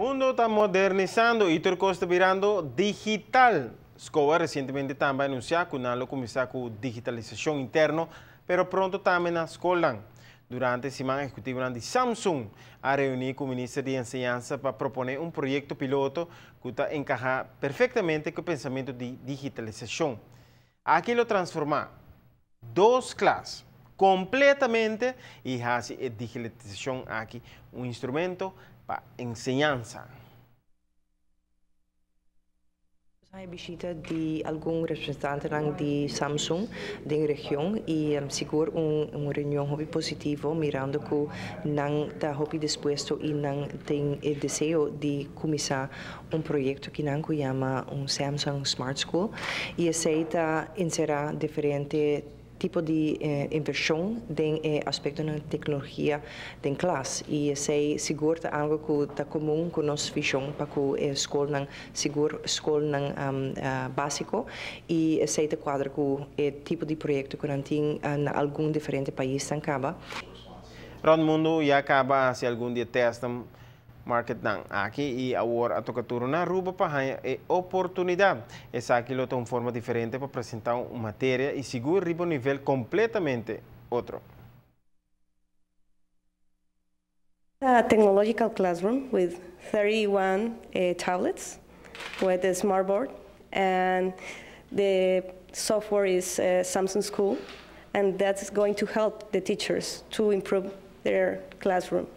Mundo ta modernisando y tur cos ta birando digital. SCOA recientemente tambe a anuncia cu nan lo cuminsa cu digitalisacion interno, pero pronto tambe na scolnan. Durante siman ehecutivonan di Samsung a reuni cu Minister di Enseñansa pa propone un proyecto piloto cu ta encaha perfectamente cu e pensamento di digitalisacion. Aki lo transforma dos klas completamente y haci e digitalisacion aki un instrumento pa enseñansa. Nos a bishita di algun representantenan di Samsung den region y sigur un reunion hopi positivo mirando cu nan ta hopi dispuesto y nan tin e deseo di cuminsa un proyecto ki nan cu yama un Samsung Smart School y esey ta encera diferente tipo di inversion den e aspectonan di tecnologia den klas y esey sigur ta algo cu ta comun cu nos vision pa cu e scolnan, sigur scolnan basico y esey ta cuadra cu e tipo di proyecto cu nan tin na algun diferente paisnan caba. Rond mundo ya caba a haci algun di e testnan Marketnan aki y awor a toca turno na Aruba pa haña e oportunidad. Esaki lo ta un forma diferente pa presenta un materia y sigur riba un nivel completamente otro. A technological classroom with 31 tablets with a smart board and the software is Samsung School and that's going to help the teachers to improve their classroom,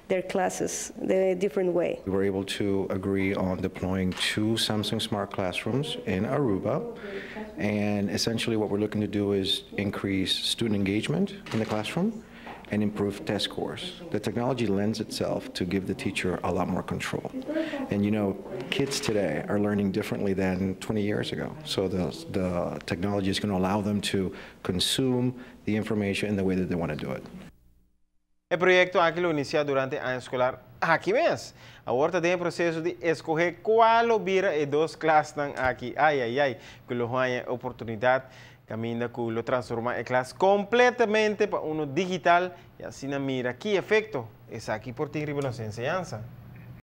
their classes the different way. We were able to agree on deploying two Samsung Smart Classrooms in Aruba, and essentially what we're looking to do is increase student engagement in the classroom and improve test scores. The technology lends itself to give the teacher a lot more control. And kids today are learning differently than 20 years ago. So the technology is going to allow them to consume the information in the way that they want to do it. E proyecto aki lo inicia durante aña escolar aki mes. Awor ta den e proceso di escoge cual lo bira e dos klasnan aki. Ay ay ay, cu lo haña e oportunidad caminda cu lo transforma e klas completamente pa uno digital y asina mira ki efecto esaki por tin riba nos enseñansa.